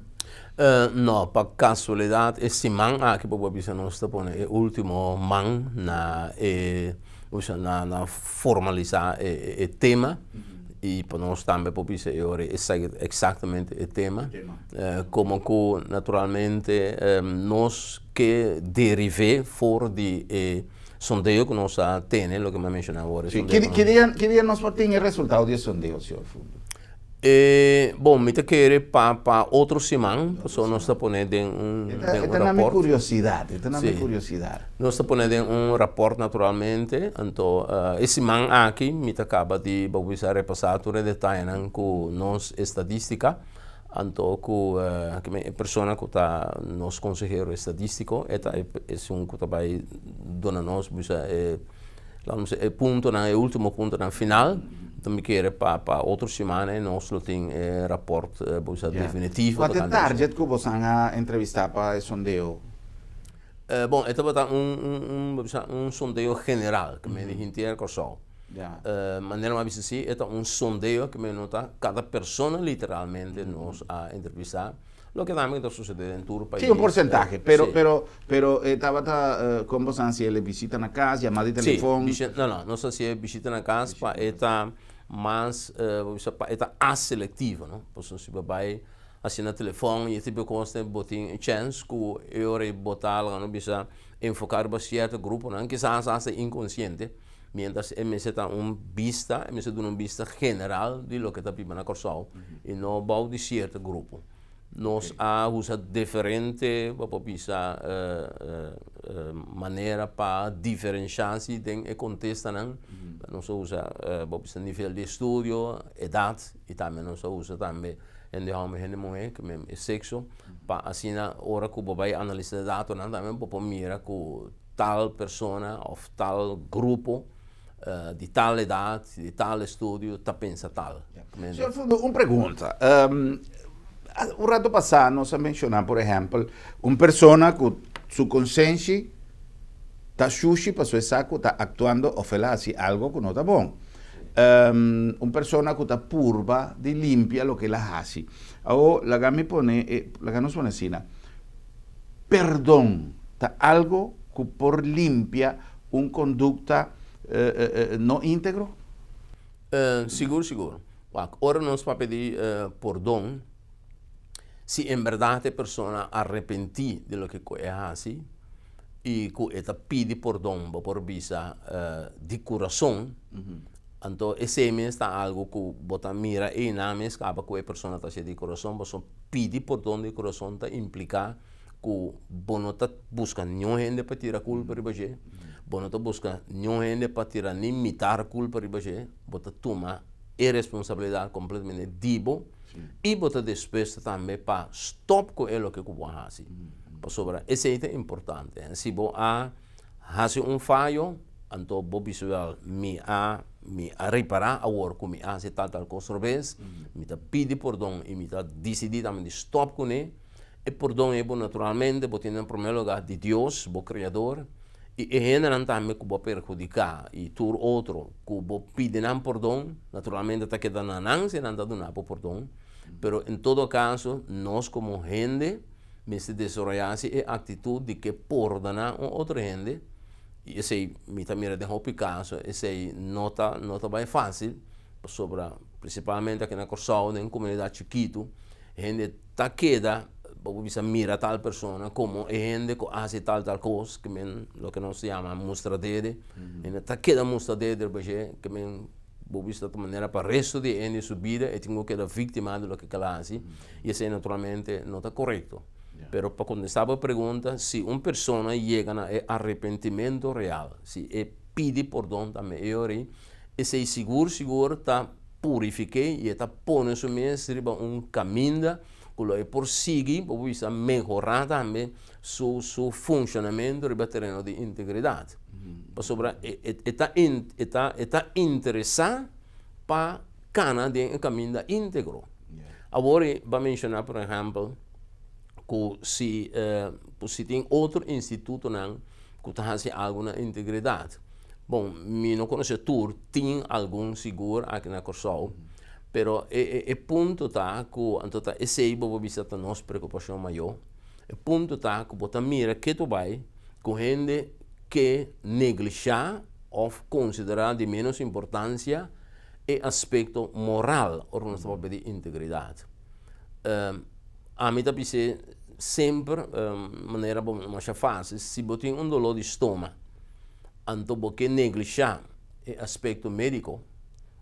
No, pa kasualidat e siman aki bo por bisa nos ta pone e último man na e osea na na formalisá e e tema i pa nos tambe por bisa e ora esaki ta eksaktamente e tema. Komo ku naturalmente nos ke deriv'é for di e sondeo ku nos a tene, loke mi a menshoná awor, e sondeo ku nos. Ki dia nos por tin e resultado di e sondeo, señor Fundo? E, bon, mi ta kere pa pa otro siman, pasobra nos ta pone den un den un E ta na mi kuriosidat, e ta na mi kuriosidat. Nos ta pone den un rapòrt naturalmente, anto e siman aki mi ta kaba di bo bisa repasá tur e detayenan ku nos estadístika, anto ku e persona ku ta nos konsehero estadístiko, e ta esun ku ta bai duna nos bisa e. Laat nos e puntonan, e ultimo puntonan final, enton mi kere pa pa otro siman ei nos lo tin e raport bo bisa definitivo Kua ta e target ku bosan a entrevistá pa e sondeo? Bon, e tabata un un un bo bisa un sondeo general, ke men di henter Kòrsou. Manera mi a bisa si, e ta un sondeo ke men nota kada persona literalmente nos a entrevistá. Loke tambe ta sucede den tur pais. Sí, un porcentahe, pero, sí. Pero, pero e tabata con boso haci el visita na cas, yama di telefon? Sí, no, no, nos haci e visita na cas pa e ta mas, bo bisa pa e ta aselectivo, no? Pasobra si bo bay haci na telefon y e tipo di cos bo tin e chens cu e ora y bo ta laga nos bisa enfoca riba cierto gruponan, kisas hasta inconciente, mientras e mester ta un bista, e mester duna un bista general di loke ta biba na Kòrsou i no bou di sierto grupo. Nos a usa diferente, bo por bisa, manera pa diferenshá si den e kontestanan. Nos a usa, bo por bisa, nivel di estudio, edat i tambe nos a usa tambe hende hòmber i hende muhé, ke men e sekso, pa asina ora ku bo bai analisá e datonan tambe bo por mira ku tal persona of tal grupo di tal edad, di tal estudio ta pensa tal. Señor Fundo, un pregunta. Un rato pasá nos a menshoná, por ehèmpel, un persona ku su konsenshi ta shushi pasobra e sa ku ta aktuando òf el a hasi algo ku no ta bon. Un persona ku ta purba di limpia loke el a hasi. Awor, laga mi pone, laga nos pone asina. Perdon ta algo ku por limpia un kondukta no íntegro? Sigur, sigur. Wak, ora nos papia di pordon, si en bèrdat e persona a arepentí di loke ku e hasi i ku e ta pidi pordon, bo por bisa di kurason, anto esei mes ta algu ku bo ta mira einan mes kaba ku e persona ta hasi di kurason, pasobra pidi pordon di kurason ta impliká ku bo no ta buska niun hende pa tira kulpa riba dje, bo no ta buska niun hende pa tira ni mitar kulpa riba dje, bo ta tuma e responsabilidat kompletamente di bo. I bo ta dispuesto tambe pa stòp ku e loke ku bo a hasi. Pasobra esei ta importante. Si bo a hasi un fayo, anto bo bisa wèl, mi a mi a ripará awor ku mi a hasi tal tal kos robes, mi ta pidi pordon i mi ta disidí tambe di stòp kuné. E pordon ei bo naturalmente bo tin na promé lugá di Dios, bo Kreador, i e hendenan tambe ku bo a perhudiká i tur otro ku bo pidi nan pordon, naturalmente ta keda na nan si nan ta duna bo pordon, pero en todo kaso nos komo hende mester desaroyá si e aktitut di ke pordoná un otro hende, i esei mi ta mira den hopi kaso esei no ta no ta bai fásil pasobra prinsipalmente aki na Kòrsou den komunidat chikitu hende ta keda bo por bisa mira tal persona komo e hende ku a hasi tal tal kos ke men loke nos ta yama mustra dede hende ta keda mustra dede riba dje ke men bo bisa ta manera pa resto di e hende su bida e tin ku keda víktima di loke el a hasi i esei naturalmente no ta korekto pero pa kontestá bo pregunta si un persona yega na e arepentimentu real si e pidi pordon tambe e ora ei esei sigur sigur ta purifik'é i e ta pone su mes riba un kaminda ku lo e por sigui, bo por bisa mehorá tambe su su funshonamentu riba tereno di integridat. Pasobra e e ta e ta e ta interesá pa kana den e kaminda íntegro. Awor e bo a menshoná por ehèmpel ku si ku si tin otro institutonan ku ta hasi algu na integridat. Bon, mi no konosé tur, tin algun sigur aki na Kòrsou, pero e e e punto ta ku anto ta esei bo por bisa ta nos preokupashon mayó. E punto ta ku bo ta mira ketu bai ku hende ke neglishá òf konsiderá di ménos importansia e aspekto moral ora ku nos ta papia di integridat. Ami ta bis'é semper manera bo masha fásil, si bo tin un doló di stoma anto bo ke neglishá e aspekto médiko,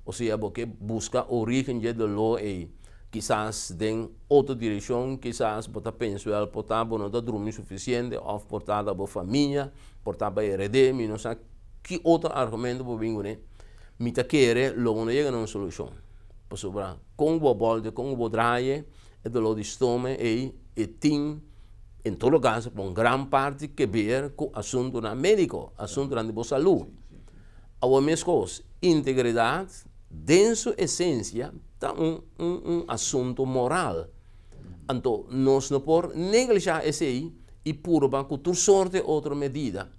osea bo ke buska orígen dje doló ei kisas den otro direkshon, kisas bo ta pensa wèl por ta bo no ta drumi sufisiente òf por ta ta bo famia, por ta bo heredé, mi no sa ki otro argumento bo bin kuné, mi ta kere lo bo no yega na un solushon pasobra kon bo bòlta, kon bo draai E dolor di stoma ei e tin en todo caso pa un gran parti ke ber ku asuntunan médiko, asuntunan di bo salú. Awor meskos, integridat den su esensia ta un un un asuntu moral. Anto nos no por neglishá esei i purba ku tur sorte otro medida,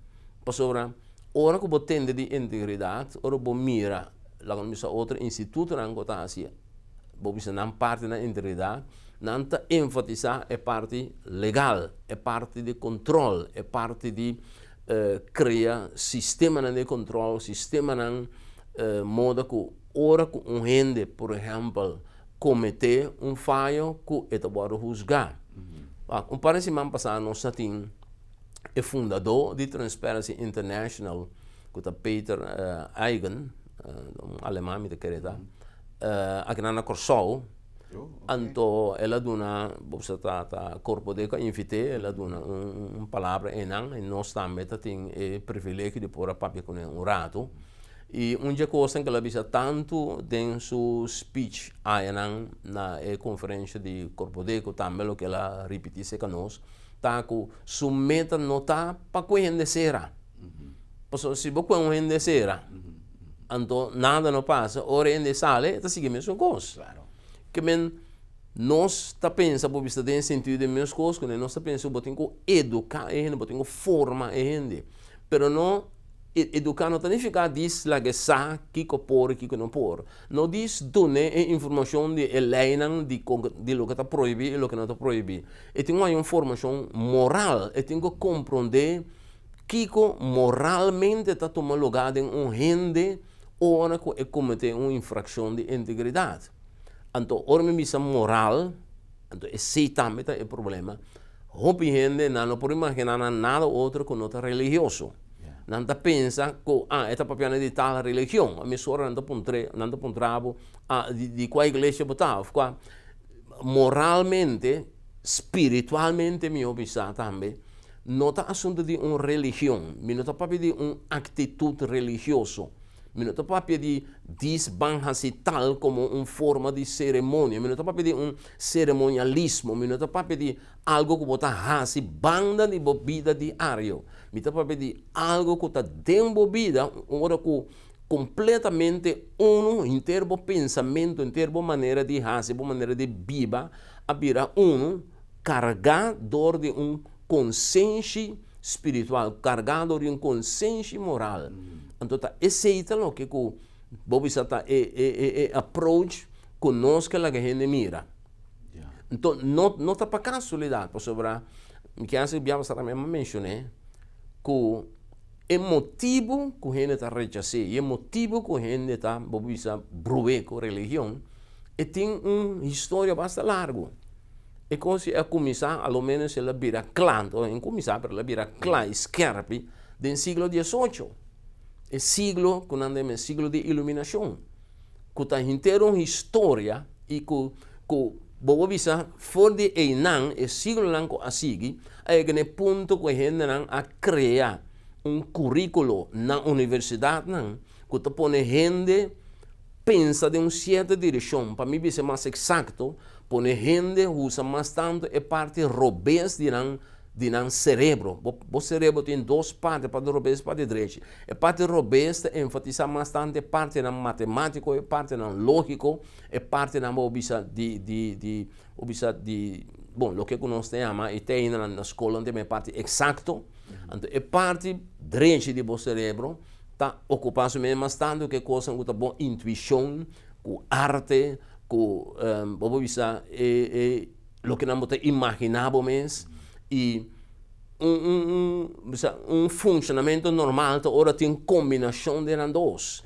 pasobra ora ku bo tende di integridat, ora bo mira laga nos bisa otro institutonan ku ta hasi Bo bisa nan parti na integridat, nan ta enfatisá e parti legal, e parti di kontrol, e parti di krea sistemanan di kontrol, sistemanan moda ku ora ku un hende por ehèmpel kometé un fayo ku e ta wòrdu husgá. Wak, un par di siman pasá nos a tin e fundadó di Transparency International ku ta Peter Eigen, un aleman mi ta kere ta. Akinan na Kòrsou, anto el a duna, bo sa ta ta Korpodeko a invit'é, el a duna un palabra einan i nos tambe ta tin e privilegio di por a papia kuné un ratu. I un dje kosnan ku el a bisa tantu den su speech ayanan na e konferensha di Korpodeko, tambe loke el a ripití serka nos, ta ku su meta no ta pa ku hende sera. Pasobra si bo kue un hende sera, anto nada no pasa, ora e hende sali e ta sigui mesun kos. Ke men nos ta pensa bo bisa den sentido di mes kos kuné nos ta pensa ku bo tin ku eduká e hende, bo tin ku forma e hende. Pero no eduká no ta nifiká dis laga e sa kiko por i kiko no por. No dis dun'é e informashon di e leinan di di loke ta prohibí i loke no ta prohibí. E tin ku haña un formashon moral, e tin ku komprondé Kiko moralmente ta tuma lugá den un hende ora ku e kometé un infrakshon di integridat? Anto ora mi bisa moral, anto esei tambe ta e problema. Hopi hende nan no por imaginá nan nada otro ku no ta religioso. Nan ta pensa ku, ah, e ta papiando di tal religion. Mesora nan ta puntr'é, nan ta puntra bo, ah, di di kua iglesia bo ta òf kua. Moralmente, spiritualmente mihó bisa tambe, No ta asuntu di un religion, mi no ta papia di un aktitut religioso. Mi no ta papia di dis ban hasi tal komo un forma di seremonia, mi no ta papia di un seremonialismo, mi no ta papia di algu ku bo ta hasi banda di bo bida diario. Mi ta papia di algu ku ta den bo bida ora ku kompletamente unu, henter bo pensamentu, henter bo manera di hasi, bo manera di biba a bira unu, kargá dor di un konsenshi spiritual, kargá dor di un konsenshi moral. Anto ta esei ta loke ku bo bisa ta e e e e approach ku nos ke laga hende mira. Anto no no ta pa kasualidat pasobra mi ke hasi bia pasá tambe mi a menshoné ku e motibu ku hende ta rechas'é i e motibu ku hende ta bo bisa bru'é ku religion e tin un historia basta largu. E kos a kuminsá, a lo ménos el a bira kla, anto en kuminsá pero el a bira kla i skèrpi den siglo diesocho, e siglo ku nan ta yama e siglo di iluminashon, ku ta henter un historia i ku ku bo por bisa for di einan e siglonan ku a sigui a yega na e punto ku e hendenan a krea un kuríkulo na universidatnan ku ta pone hende pensa den un sierto direkshon, pa mi bisa mas eksakto, pone hende usa mas tantu e parti robes di nan di nan serebro. Bo bo serebro tin dos parti, parti robes i parti drechi. E parti robes ta enfatisá mas tantu e partinan matematiko, e partinan lógiko, e partinan bo bisa di di di bo bisa di bon loke ku nos ta yama i te ainda na skol nan ta yama e parti eksakto. Anto e parti drechi di bo serebro ta okupá su mes mas tantu ku e kosnan ku ta bo intuishon, ku arte, ku bo por bisa e e loke nan bo ta imaginá bo mes i un un un bisa un funshonamentu normal ta ora tin kombinashon di nan dos.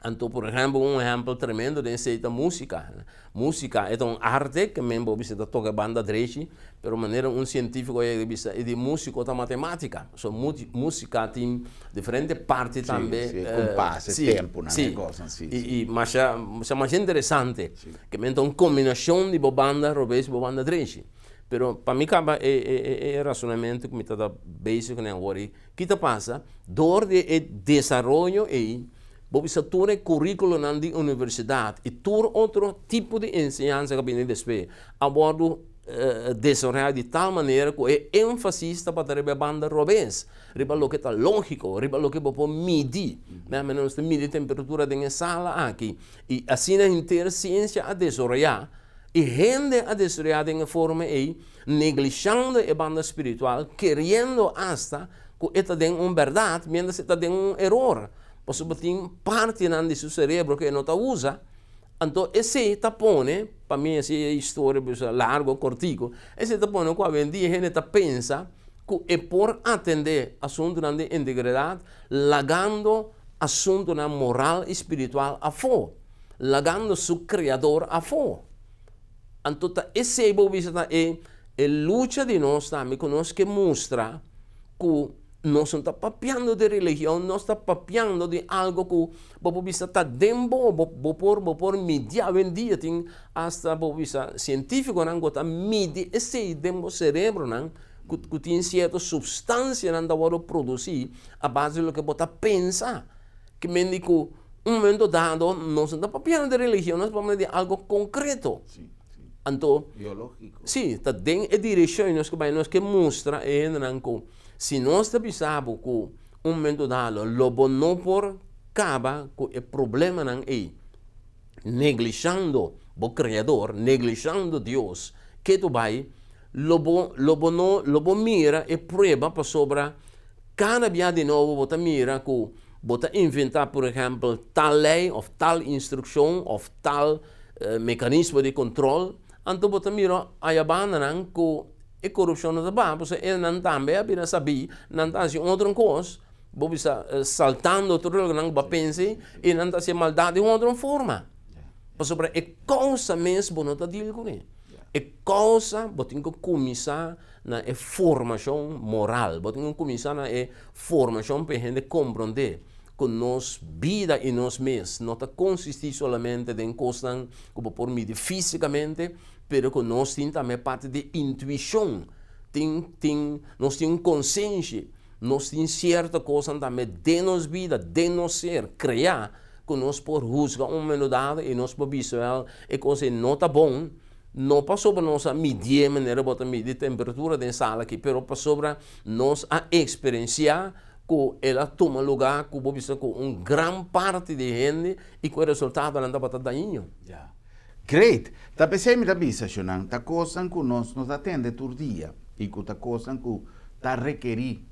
Anto por ehèmpel un ehèmpel tremendo den esei ta músika. Músika e ta un arte ke men bo bisa ta toka e banda drechi pero manera un sientífiko a yega di bisa e di músiko ta matemátika. So músika tin diferente parti tambe. Sí, sí, kompas, e temponan, e kosnan, sí, sí. I masha, masha masha interesante. Ke men ta un kombinashon di bo banda robes i bo banda drechi. Pero pa mi kaba e e e rasonamentu ku mi ta ta bezig kuné awor ei, ki ta pasa? Dor di e desaroyo ei, bo bisa tur e kurikulonan di universidat i tur otro tipo di enseñansa ku a bini despues a wòrdu desaroyá di tal manera ku e énfasis tabata riba e banda robes, riba loke ta lógiko, riba loke bo por midi. Mei nos ta midi temperatura den e sala aki. I asina henter siensia a desaroyá i hende a desaroyá den e forma ei, neglishando e banda spiritual, keriendo asta ku e ta den un bèrdat miéntras e ta den un eror, pasobra tin partinan di su serebro ku e no ta usa. Anto esei ta pone, pa mi esei e historia bisa largu o kortiku, esei ta pone ku awendia hende ta pensa ku e por atendé asuntunan di integridat lagando asuntunan moral i spiritual afó, lagando su Kreador afó. Anto ta esei bo bisa ta e e lucha di nos tambe ku nos ke mustra ku nos no ta papiando di religion, nos ta papiando di algo ku bo por bisa ta den bo, bo bo por bo por midi awendia tin asta bo por bisa sientifikonan ku ta midi esei den bo serebronan ku ku tin sierto supstansianan ta wòrdu produsí a base di loke bo ta pensa. Ke men di ku un momento dado nos no ta papiando di religion, nos ta papiando di algo konkreto. Anto, Biológiko. sí, ta den e direkshon ei nos ke bai, nos ke mustra e hendenan ku si nos ta bisa bo ku un momento dado lo bo no por kaba ku e problemanan ei neglishando bo Kreador, neglishando Dios, ke tu bai, lo bo lo bo no lo bo mira e prueba pasobra kada bia di nobo bo ta mira ku bo ta inventá por ehèmpel tal lei òf tal instrukshon òf tal mekanismo di kontrol, anto bo ta mira aya bandanan ku e korupshon no ta baha pasobra e nan tambe a bira sabí, nan ta hasi un otro kos, bo bisa saltando tur loke nan bo a pensa i nan ta hasi e maldat di un otro forma. Pasobra e kousa mes bo no ta deal kuné. E kousa bo tin ku kuminsá na e formashon moral, bo tin ku kuminsá na e formashon pa e hende komprondé ku nos bida i nos mes no ta konsistí solamente den kosnan ku bo por midi físikamente, pero ku nos tin tambe parti di intuishon, tin tin nos tin un konsenshi. Nos tin sierto kosnan tambe den nos bida, den nos ser, kreá, ku nos por husga un momento dado i nos por bisa wèl e kos ei no ta bon, no pasobra nos a midié manera bo ta midi temperatura den sala aki, pero pasobra nos a eksperensiá ku el a tuma lugá ku bo bisa ku un gran parti di hende i ku e resultadonan tabata dañino. Ya. Great! Ta p'esei mi ta bisa, Shunan, ta kosnan ku nos no ta tende tur dia i ku ta kosnan ku ta rekerí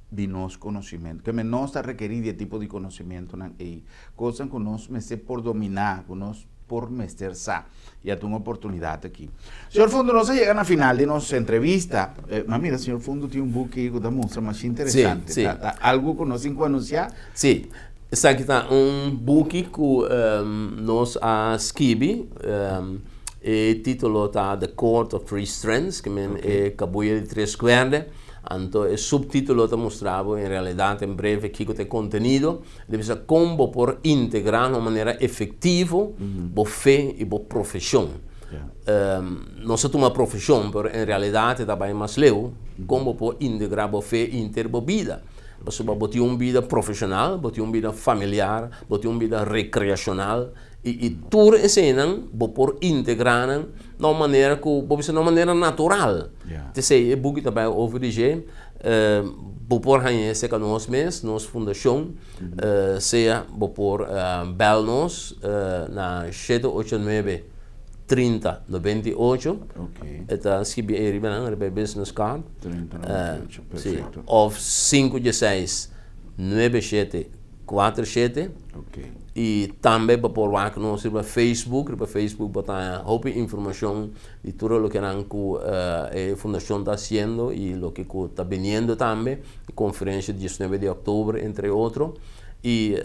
di nos konosimentu. Keme nos ta rekerí di e tipo di konosimentunan ei, kosnan ku nos mester por dominá, ku nos por mester sa. I a ta un oportunidat aki. Señor Fundo, nos a yega na final di nos entrevista. Ma mira, señor Fundo tin un buki ku ta mustra masha interesante. Sí, sí. Ta, ta algu ku nos tin ku anunsiá? Sí. Esaki ta un buki ku nos a skibi. E título ta The Cord of Three Strands, ke men e kabuya di tres kuerde. Anto e suptítulo ta mustra bo en realidat en breve kiko ta e kontenido. E ta bisa kon bo por integrá na un manera efektivo bo fe i bo profeshon. Nos a tuma profeshon, pero en realidat e ta bai mas leu, kon bo por integrá bo fe inter bo bida. Pasobra bo tin un bida profeshonal, bo tin un bida familiar, bo tin un bida rekreashonal i i tur eseinan bo por integrá nan na un manera ku bo bisa na un manera natural. T'esei e buki ta bai over di dje. Bo por hañ'é serka nos mes, nos fundashon, sea bo por bèl nos na shete ocho nuebe 30 98. E ta skibi ei riba nan, riba e business card. 30 98, perfecto. Si, of sinku dieseis nuebe shete kuater shete. I tambe bo por wak nos riba Facebook, riba Facebook bo ta haña hopi informashon di tur e lokenan ku e fundashon ta hasiendo i loke ku ta biniendo tambe, e konferensia di diesnuebe di òktober entre otro. I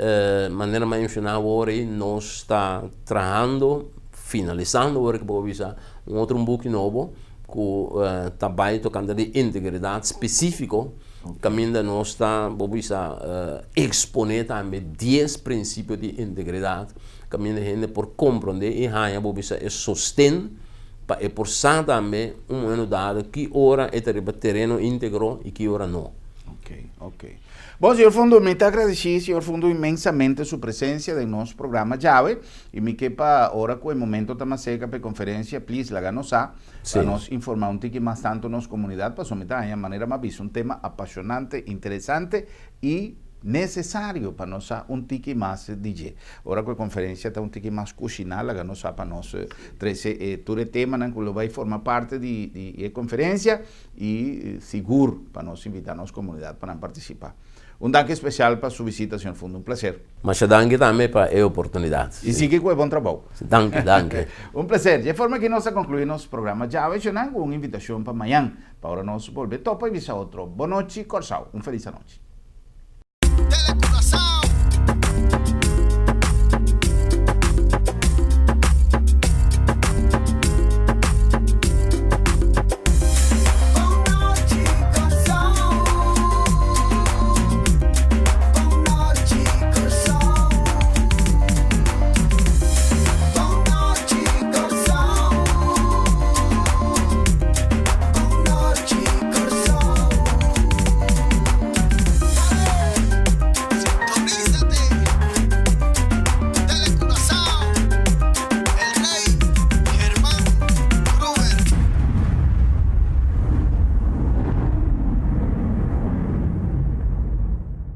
manera mi a menshoná awor ei nos ta trahando, finalisando awor ku bo a bisa, un otro buki nobo ku ta bai tokante di integridat spesífiko kaminda nos ta, bo bisa, eksponé tambe dies prinsipio di integridat kaminda hende por komprondé i haña, bo bisa, e sosten pa e por sa tambe un momento dado ki ora e ta riba tereno íntegro i ki ora no. Ok, ok. Bon, señor Fundo, mi ta agradesí señor Fundo inmensamente su presencia den nos programa djawe i mi ke pa ora ku e momento ta mas serka pa e konferensia, please laga nos sa pa nos informá un tiki mas tantu nos komunidat pasobra mi ta haña manera mi a bisa un tema apashonante, interesante i nesesario pa nos sa un tiki mas di dje. Ora ku e konferensia ta un tiki mas kushiná laga nos sa pa nos trese e tur e temanan ku lo bai forma parti di e konferensia. I sigur pa nos invitá nos komunidat pa nan partisipá. Un danki spesial pa su bisita, señor Fundo. Un plaser. Masha danki tambe pa e oportunidat. I sigui ku e bon trabou. Danki, danki. Un plaser. Dje forma aki nos ta konkluí nos programa djawe, shonnan, ku un invitashon pa mañan, pa ora nos bolbe topa i bisa otro. Bonochi, Kòrsou. Un felis anochi.